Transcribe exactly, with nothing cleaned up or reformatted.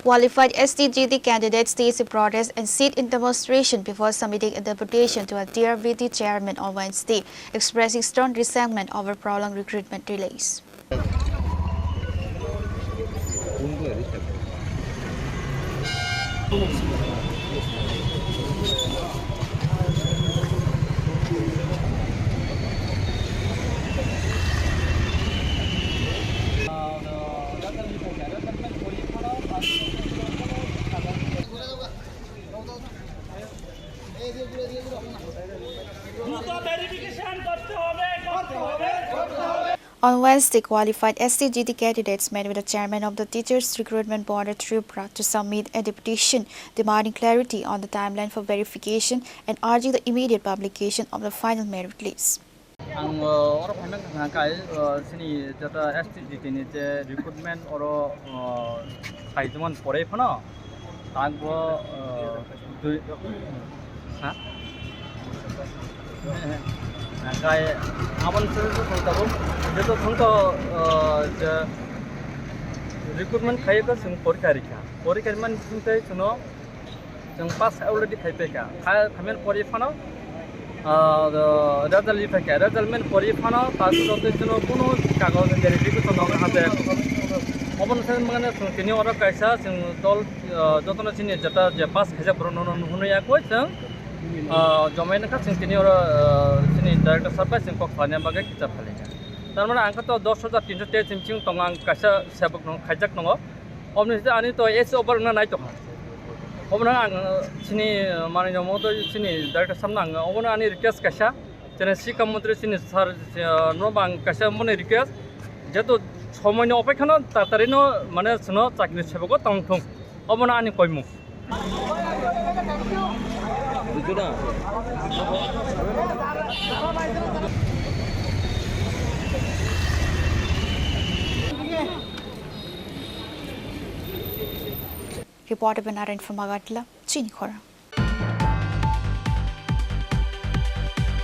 Qualified S T G T candidates staged a protest and sit in demonstration before submitting a deputation to a D R B T chairman on Wednesday, expressing stern resentment over prolonged recruitment delays. দ্রুত ভেরিফিকেশন করতে হবে, করতে হবে, করতে হবে। On Wednesday, qualified S T G T candidates met with the chairman of the Teachers Recruitment Board at Tripura to submit a deputation demanding clarity on the timeline for verification and urging the immediate publication of the final merit list. Ang, uh, oro phaimang kha kai, uh, sini jata S T G T ni je recruitment oro, uh, khaijemon porei phano, tangbo, uh, dui, ha? Kai aboni sese song tabuk, jeto thangto, uh, je recruitment khaiyo khe chwng porikha rikha. Porikha rimani bisingtwi chwngno Chwng pass already khai paikha. Khai, khaimani pori phano, ah, result ri paikha. Result mani pori phano, ta joto chwngno kuno kagoj verification nokha je. Obono sai mane chwng tini oro kaisa chwng dol, ah, jotono chini jeta je pass khaijak borokno hwnwi yakwi chwng, ah, jomai nokha chwng tini oro, ah, chini director sir bai chwng kok salani bagwi kichar phalikha. Tar mane ang khe to dos hajar tinso tei chwng tongo, ang kaisa sebok nang khaijak tongo. Oboni side ani to S O bar wngna nai tongkha. Obono ang, uh, chini, uh, manwi no moto chini director samno ang obono ani request kaisa. Chini sikha montri chini sir, uh, no bang kaisa mone request. Jeto somoi no opekhano tatari no mane chwngno chakri sebogo tong thung. Obono ani koimung. Reporter Benarin from Agartala, Chini Khorang.